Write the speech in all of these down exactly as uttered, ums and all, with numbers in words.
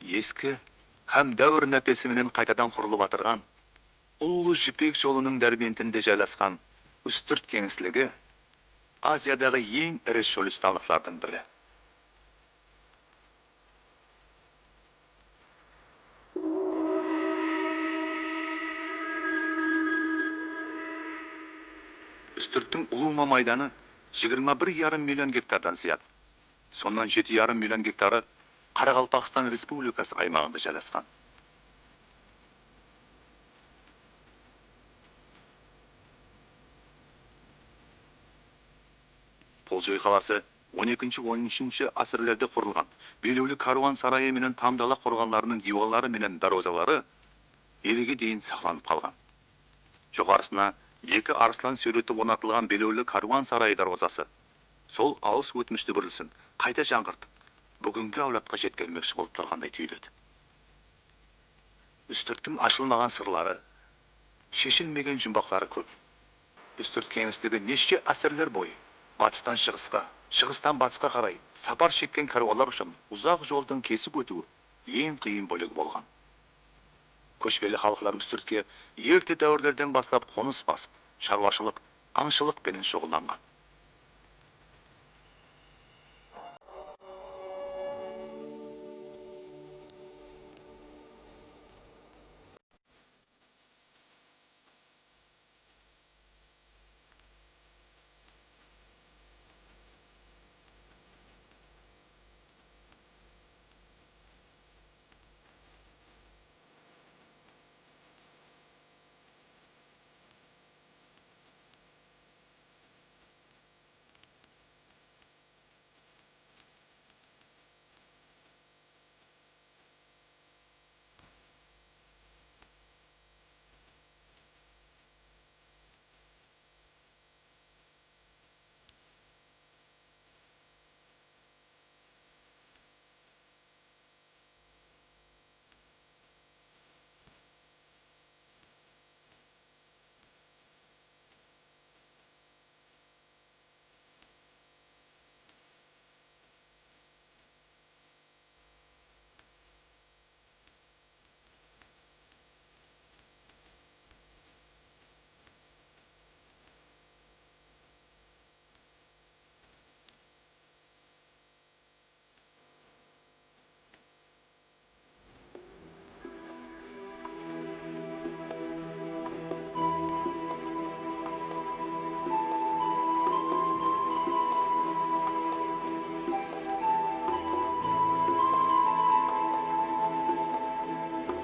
Eski hám dáwir nápesi menen qaytadan qurılıp atırǵan Ullı Jipek jolınıń dárbentinde jaylasqan Ústirt keńisligi Aziyadaǵı eń iri shólistanlıqlardıń biri. Ústirttiń ulıwma maydanı jigirma bir yarım million gektardan zıyat. Sonnan jeti yarım million gektarı Qaraqalpaqstan Respublikası aymaǵında jaylasqan. Puljoy qalası on ekinshi, on úshinshi ásirlerde qurılǵan Belewli kárwan sarayı menen Tamdala qorǵanlarınıń diywalları menen dárwazaları elege deyin saqlanıp qalǵan. Joqarısına eki arıslan súwreti ornatılǵan Belewli kárwan sarayı dárwazası sol alıs ótmish dúbirlisin qayta jańǵırtıp, búgingi áwladqa jetkermekshi bolıp turǵanday túyiledi. Ústirttiń ashılmaǵan sırları, sheshilmegen jumbaqları kóp. Ústirt keńisligi neshshe ásirler boyı batıstan shıǵısqa, shıǵıstan batısqa qaray sapar shekken kárwanlar ushın uzaq joldıń kesip ótiwi eń qıyın bólegi bolǵan. Kóshpeli xalıqlar Ústirtke erte dáwirlerden baslap qonıs basıp, sharwashılıq, ańshılıq penen shuǵıllanǵan.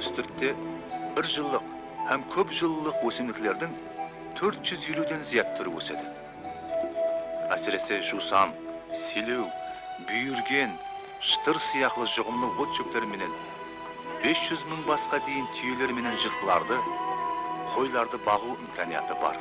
Ústirtte bir jıllıq hám kóp jıllılıq ósimliklerdiń tórt júz eliwden zıyat túri ósedi. Ásirese, juwsan, selew, búyirgen, shıtır sıyaqlı juǵımlı ot-shópler menen bes júz mıń basqa deyin túyeler menen jılqılardı, qoylardı baǵıw imkaniyatı bar.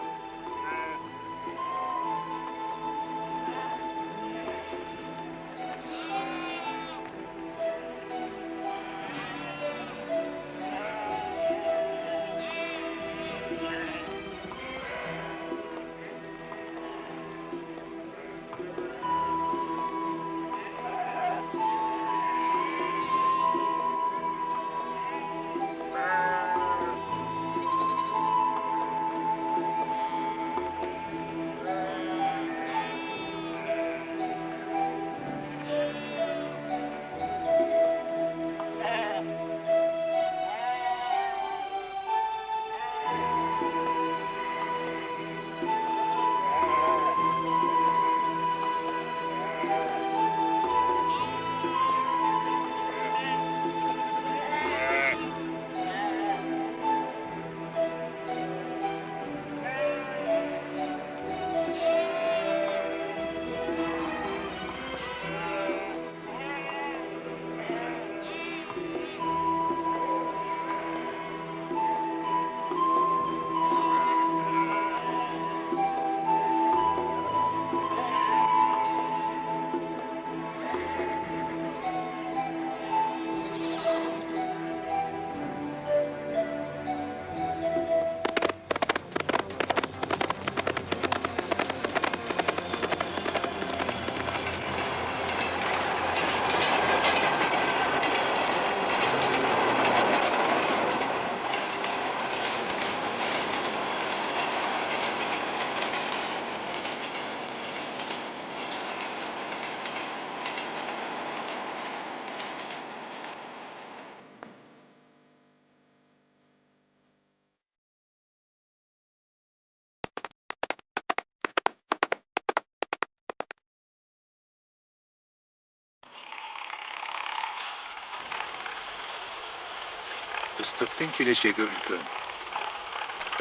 Ústirttiń keleshegi úlken.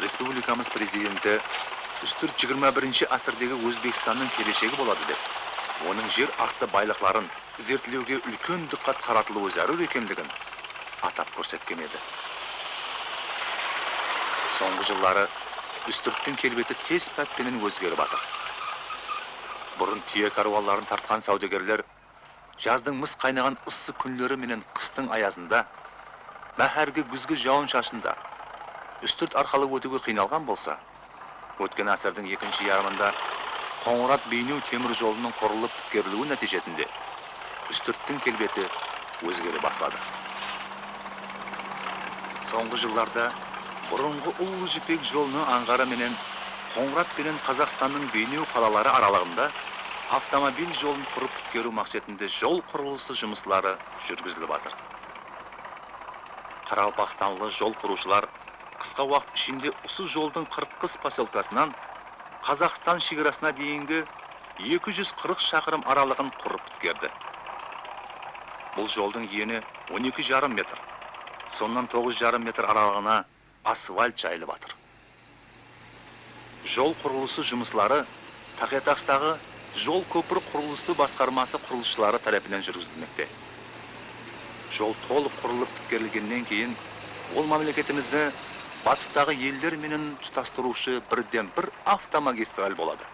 Respublikamız Prezidenti Ústirt jigirma birinshi ásirdegi Ózbekstannıń keleshegi boladı dep, onıń jer astı baylıqların izertlewge úlken dıqqat qaratılıwı zárúr ekenligin atap kórsetken edi. Sońǵı jılları Ústirttiń kelbeti tez pát penen ózgerip atır. Burın túye kárwanların tartqan sawdagerler jazdıń mıs qaynaǵan ıssı kúnleri menen qıstıń ayazında, báhárgi gúzgi jawın-shashında Ústirt arqalı ótiwge qıynalǵan bolsa, ótken ásirdiń ekinshi yarımında Qońırat-Beynew temir jolınıń qurılıp pitkeriliwi nátiyjesinde Ústirttiń kelbeti ózgere basladı. Sońǵı jıllarda burınǵı Ullı jipek jolınıń ańǵarı menen Qońırat penen Qazaqstannıń Beynew qalaları aralıǵında avtomobil jolın qurıp pitkeriw maqsetinde jol qurılısı jumısları júrgizilip atır. Qaraqalpaqstanlı jol qurıwshılar qısqa waqıt ishinde usı joldıń Qırqqız posyolkasınan Qazaqstan shegarasına deyingi eki júz qırq shaqırım aralıǵın qurıp pitkerdi. Bul joldıń eni on eki jarım metr, sonnan toǵız jarım metr aralıǵına asfalt jayılıp atır. Jol qurılısı jumısları Taqıyatastaǵı jol kópir qurılısı basqarması qurılısshıları tárepinen júrgizilmekte. Jol tolıq qurılıp pitkerilgennen keyin ol mámleketimizdi batıstaǵı eller menen tutastırıwshı birden-bir avtomagistral boladı.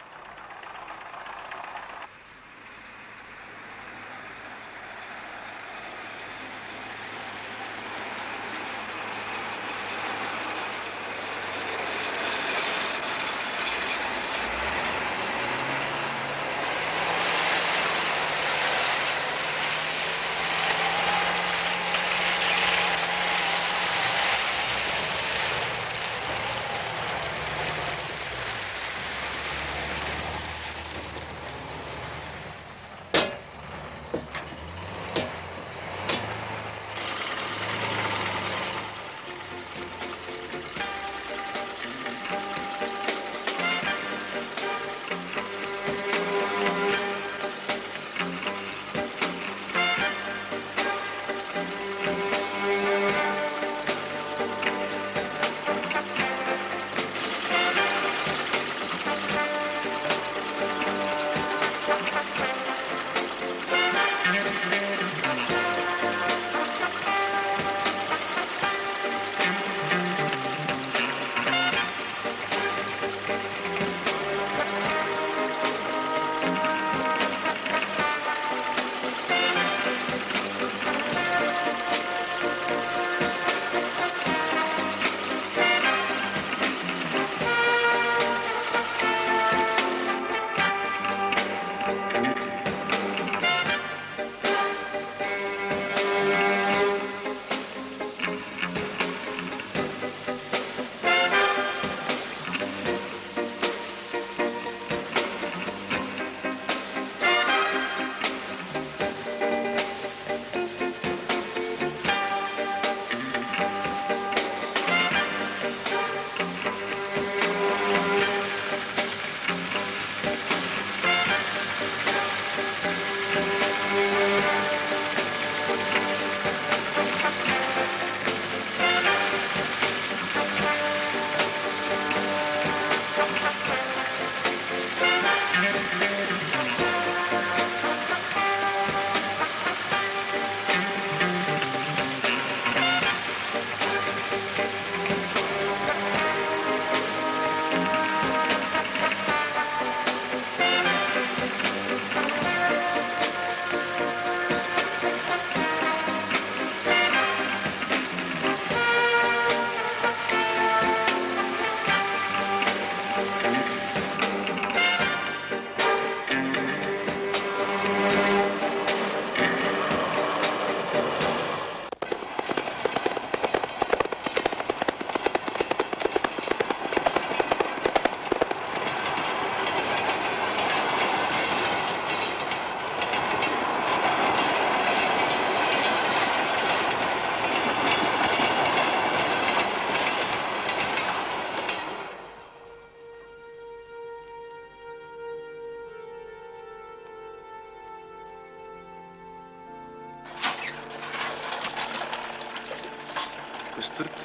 Ústirt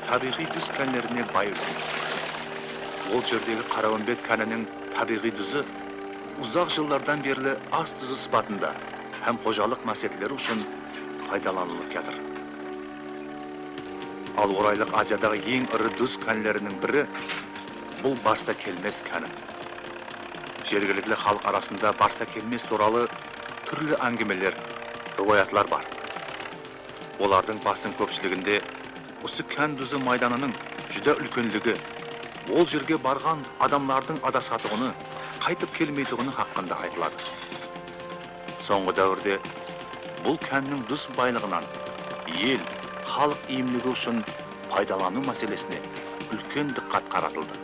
tábiyǵıy duz kánlerine bay úlke. Ol jerdegi Qaraómbet kániniń tábiyǵıy duzı uzaq jıllardan berli as duzı sıpatında hám xojalıq maqsetleri ushın paydalanılıp kiyatır. Al Oraylıq Aziyadaǵı eń iri duz kánleriniń biri bul Barsakelmes káni. Jergilikli xalıq arasında Barsakelmes tuwralı túrli áńgimeler, riwayatlar bar. Olardıń basım kópshiliginde usı kán duzı maydanınıń júdá úlkenligi, ol jerge barǵan adamlardıń adasatuǵını, qaytıp kelmeytuǵını haqqında aytıladı. Sońǵı dáwirde bul kánniń duz baylıǵınan el, xalıq iyimligi ushın paydalanıw máselesine úlken dıqqat qaratıldı.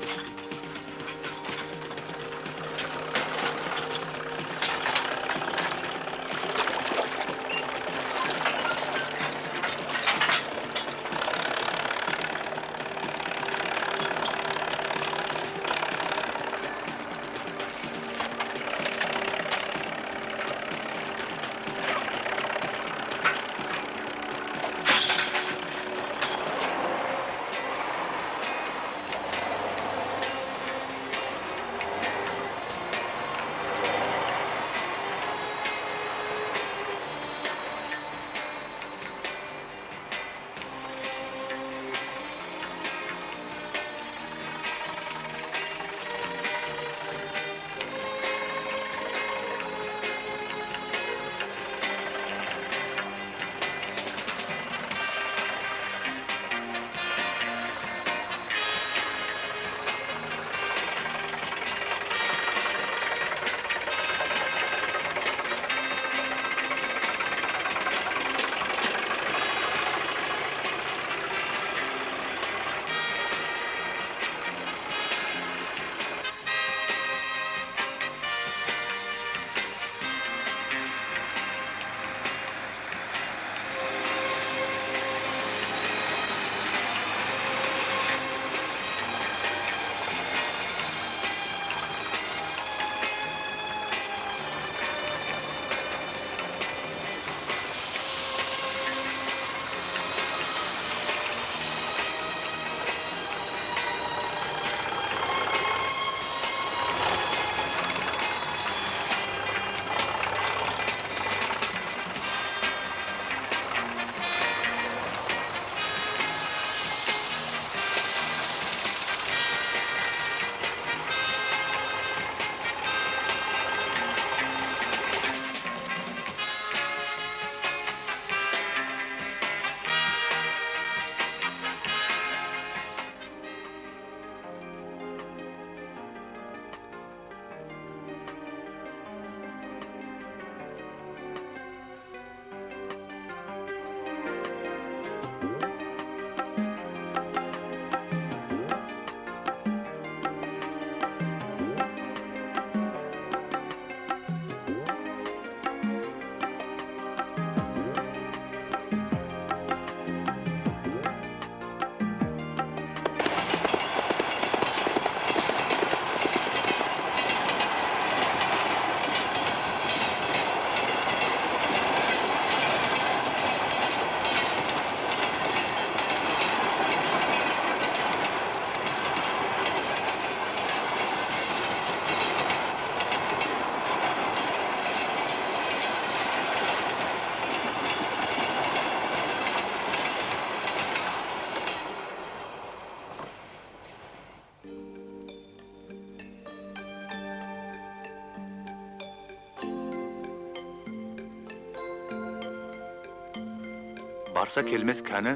Barsakelmes káni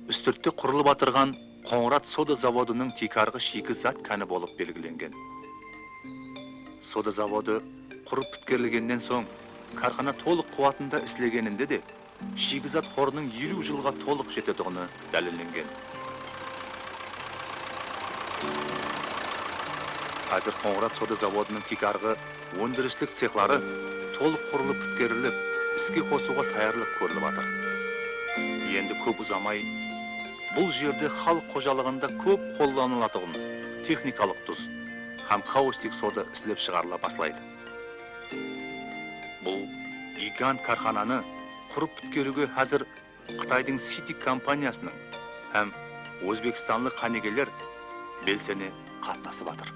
Ústirtte qurılıp atırǵan Qońırat soda zavodınıń tiykarǵı shiyki zat káni bolıp belgilengen. Soda zavodı qurıp pitkerilgennen soń, kárxana tolıq quwatında islegeninde de, shiyki zat qorınıń eliw jılǵa tolıq jetetuǵını dálillengen. Házir Qońırat soda zavodınıń tiykarǵı óndirislik cexları tolıq qurılıp pitkerilip, iske qosıwǵa tayarlıq kórilip atır. Endi kóp uzamay bul jerde xalıq xojalıǵında kóp qollanılatuǵın texnikalıq duz hám kaustik soda islep shıǵarıla baslaydı. Bul gigant kárxananı qurıp pitkeriwge házir Qıtaydıń CITIC kompaniyasınıń hám ózbekstanlı qánigeler belsene qatnasıp atır.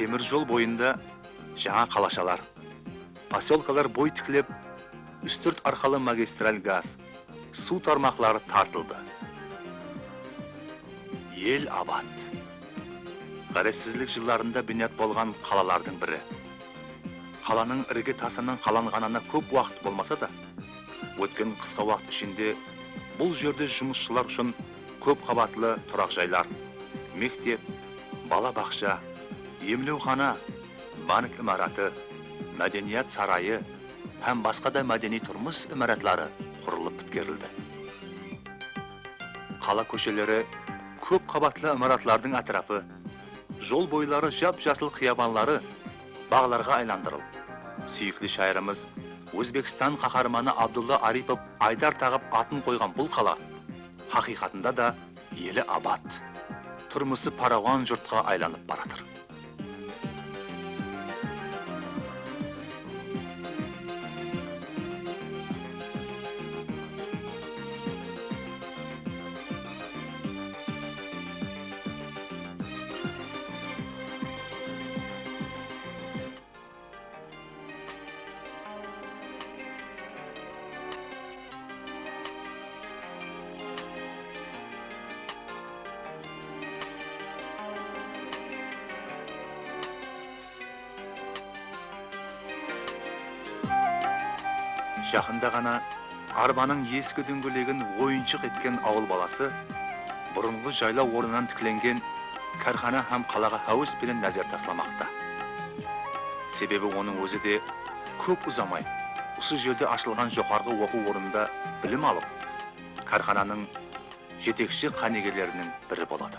Temir jol boyında jańa qalashalar, posyolkalar boy tiklep, Ústirt arqalı magistral gaz, suw tarmaqları tartıldı. El abat. Ǵárezsizlik jıllarında binyat bolǵan qalalardıń biri. Qalanıń irge tasınıń qalanǵanına kóp waqıt bolmasa da, ótken qısqa waqıt ishinde bul jerde jumısshılar ushın kóp qabatlı turaq jaylar, mektep, bala baqsha, emlewxana, bank imaratı, mádeniyat sarayı hám basqa da mádeniy-turmıs imaratları qurılıp pitkerildi. Qala kósheleri, kóp qabatlı imaratlardıń átirapı, jol boyları jap-jasıl qıyabanları baǵlarǵa aylandırılıp, súyikli shayırımız, Ózbekstan qaharmanı Abdulla Aripov Aydar taǵıp atın qoyǵan bul qala haqıyqatında da eli abat, turmısı parawan jurtqa aylanıp baratır. Jaqında ǵana arbanıń eski dóńgelegin oyınshıq etken awıl balası burınǵı jaylaw ornınan tiklengen kárxana hám qalaǵa háwes penen názer taslamaqta. Sebebi onıń ózi de kóp uzamay usı jerde ashılǵan joqarǵı oqıw ornında bilim alıp, kárxananıń jetekshi qánigeleriniń biri boladı.